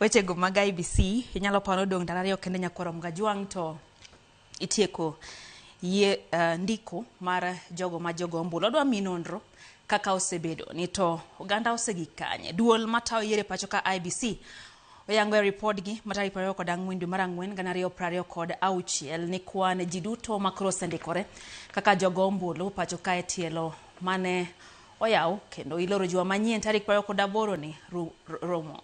Wechego mag IEBC inyalo paro odong' ndalo ariyo kende nyakwar Mgajwang' to itieko yie ndiko mar jogo ma jogo ombulu. Adwa miyi nonro kaka osebedo ni to oganda osegik kanye. Duol matayo yiero e pacho ka IEBC oyango e ripodgi ma tarik 24 dwe mar ang'wen 2026 ni kwan ji duto makoro osendikore kaka jogo ombulu pacho ka e tielo mane oyaw kendo iloro juma manyien tarik 28 ni romo.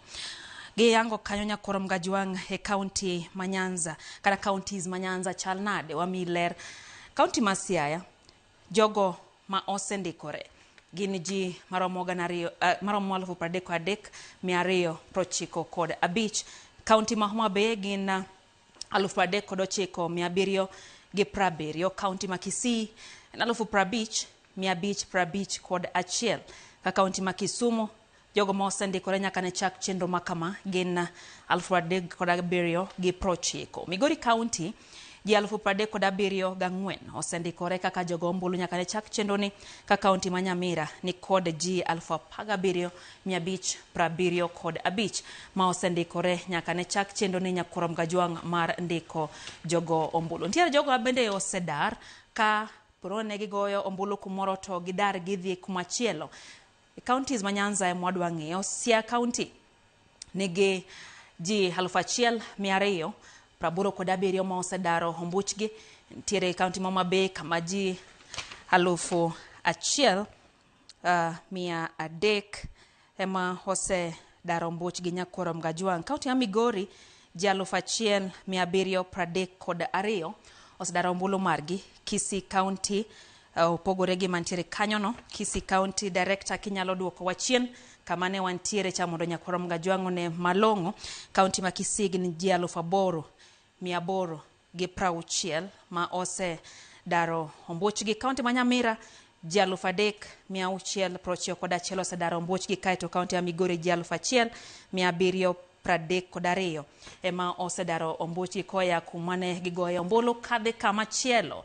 Giyango kanyo nyakwar Mgajwang' e kaunti ma Nyanza kata counties ma Nyanza chal nade wamiyi ler. Kaunti ma Siaya jogo ma osendikore gin ji maromo gana ariyo maromo 33,295. Kaunti ma Homa Bay gin 39,770. Kaunti ma Kisii en 50,551. Ka kaunti ma Kisumu jogo ma osendikore nyaka ne chak chenro ma kama gin 37,090. Migori County ji 37,004 osendikore kaka jogo ombulu nyaka ne chak chenro ni ka kaunti ma Nyamira ni kod ji 17,575 ma osendikore nyaka ne chak chenro ni nyakwar Mgajwang' mar ndiko jogo ombulu. Nitiere jogo ma bende osedar ka poro ne gigoyo ombulu kumoro to gidar gidhi kumachielo. E counties ma Nyanza ema wadwa ng'iyo. Siaya County nigi ji 1,287 ma osedaro ombuchgi. Nitiere kaunti ma Homa Bay kama ji 1,300 ema osedaro ombuchgi nyakwar Mgajwang'. Kaunti ma Migori ji 1,732 osedaro ombulu margi. Kisii County opogore gi mantiere kanyono. Kisii County Director kinyalo duoko wachien kama ne wantiere cha mondo nyakwar Mgajwang' one malong'o. Kaunti ma Kisii gin ji 8,860 ma osedaro ombuchgi. Kaunti ma Nyamira ji 3,691 osedaro ombuchgi, kaeto kaunti ma Migori ji 1,732 ema osedaro ombuchgi koya kuma ne gigoye ombulu kadhi kama chielo.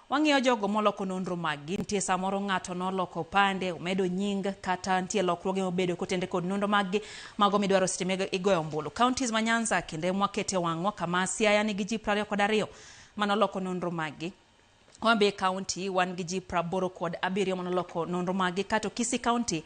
Wang'iyo jogo moloko nonro maggi. Nitie samoro ng'ato noloko opande, omedo nying, kata nitie lokruoge mobedo kotenre kod nonro maggi, mago midwaro seche ma igoyo ombulu. Counties ma Nyanza kendo ema wakete wang'wa kama Siaya nigi ji 22 manoloko nonro maggi. Homa Bay County wan gi ji 87 manoloko nonro maggi, kato Kisii County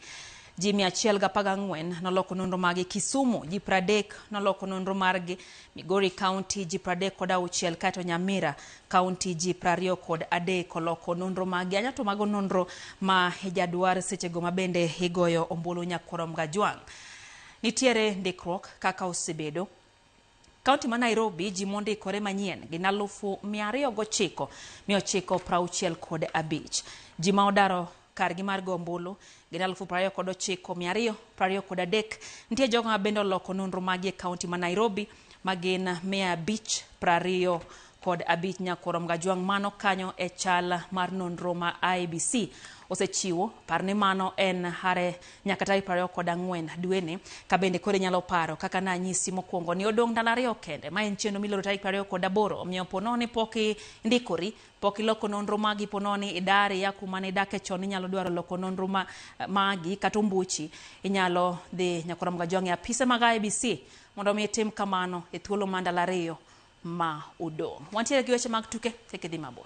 ji 114 noloko nonro maggi, Kisumu ji 30 noloko nonro margi, Migori County ji 36, kaeto Nyamira County ji 23 oloko nonro maggi. Anya to mago nonro ma ijadwar sechego ma bende igoyo ombulu nyakwar Mgajwang'. Nitiere ndikruok kaka osebedo. Kaunti ma Nairobi ji mondikore manyien gin 209,965. Ji ma odaro kargi mar go ombulu gin 29,223. Nitie jogo ma bende oloko nonro maggi e kaunti ma Nairobi ma gin 525 nyakwar Mgajwang'. Mano kanyo e chal mar nonro ma IEBC osechiwo. Par ni mano en hare nyaka tarik 24 dweni. Ka bende koro inyalo paro kaka nanyisi mokwongo ni odong' ndalo ariyo kende. Ma en chenro miloro tarik 28. Omiyo po nono ni pok indikori, pok iloko nonro magi, po nono ni idar iya kuma ne idake chon inyalo dwaro loko nonro magi kata ombuchi, inyalo dhi nyakwar Mgajwang' e apise mag IEBC mondo mi itim kamano e thuolo mar ndalo ariyo ma odong'. Wantiere gi weche mag tuke, kik idhi mabor.